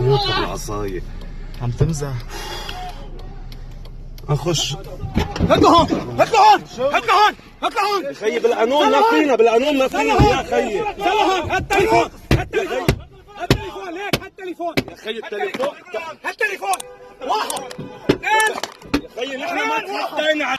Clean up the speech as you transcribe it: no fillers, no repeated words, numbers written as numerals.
موت بالعصايه. عم تمزح؟ نخش. هات لهون، هات لهون، هات لهون، هات لهون. خيي، بالقانون ما فينا، بالقانون ما فينا يا خيي. لهون، هات التليفون، هات التليفون، هات التليفون، ليك، هات التليفون. يا خيي، التليفون. هات التليفون. واحد، اثنين. يا خيي، نحن ما تحطينا على